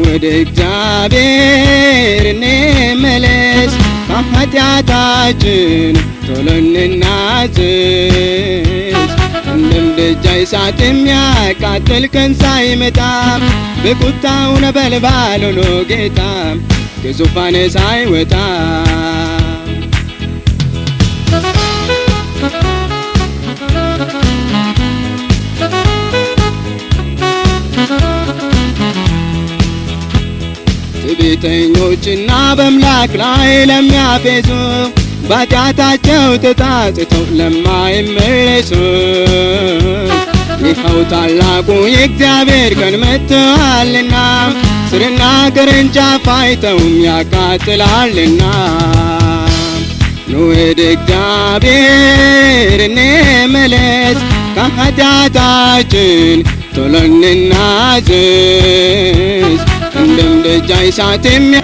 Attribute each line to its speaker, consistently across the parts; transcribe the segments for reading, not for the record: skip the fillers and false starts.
Speaker 1: ወደ እግዚአብሔር እንመለስ፣ ከኃጢአታችን ቶሎ እንናዘዝ። እንደ ምድጃ እሳት የሚያቃጥል ቀን ሳይመጣ፣ በቁጣው ነበልባል ሆኖ ጌታ ከዙፋን ሳይወጣ። ትዕቢተኞችና በአምላክ ላይ ለሚያፌዙ፣ በኃጢአታቸው ተጸጽተው ለማይመለሱ፣ ይኸው ታላቁ የእግዚአብሔር ቀን መጥቷልና፣ ስርና ቅርንጫፍ አይተውም ያቃጥላልና። ኑ ወደ እግዚአብሔር እንመለስ፣ ከኃጢአታችን ቶሎ እንናዘዝ። እንደ ምድጃ እሳት የሚያ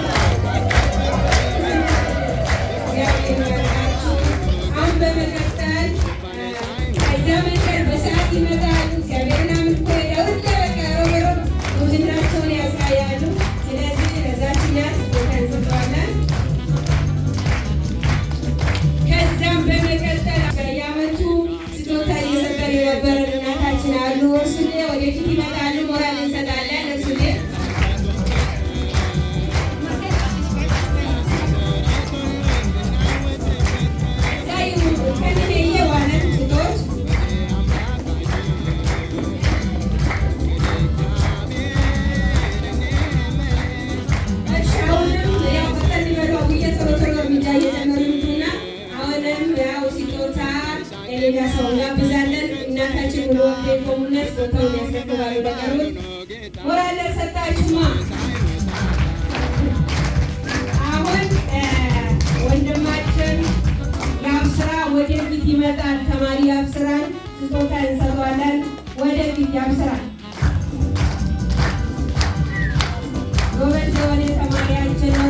Speaker 2: እግዚአብሔር ይባርካችሁ። አሁን በመቀጠል ከዚያ መንገድ በሰዓት ይመጣሉ። እግዚአብሔርን አምልኮ ሄደው ሁሌ በቃ ሮብ ሮብ ጉብዝናቸውን ያሳያሉ። ስለዚህ ለዛችኛ ስጦታ እንሰጠዋለን። ከዛም በመቀጠል በየዓመቱ ስጦታ እየሰጠን የነበረ እናታችን አሉ። እርሱሌ ወደፊት ይመጣሉ። ሞራል እንሰጣለን። እርሱሌ። ከሚሄየ ዋለን ስጦች። እሺ፣ አሁንም ያው ፈጠን ይበሉ፣ አቡዬ ቶሎ ቶሎ እርምጃ እየጨመሩ ይምጡና አሁንም ያው ስጦታ ለሌላ ሰው እንጋብዛለን። እናታችን ሙሉ ወቅት የቆሙና ስጦታውን ያስረክባሉ። ለቀሩት ሞራል ሰጣችሁማ። አሁን ወንድማችን የአብስራ ወደፊት ይመጣል። ተማሪ የአብስራን ስጦታ እንሰጠዋለን። ወደፊት የአብስራ፣ ጎበዝ የሆነ ተማሪያችን ነው።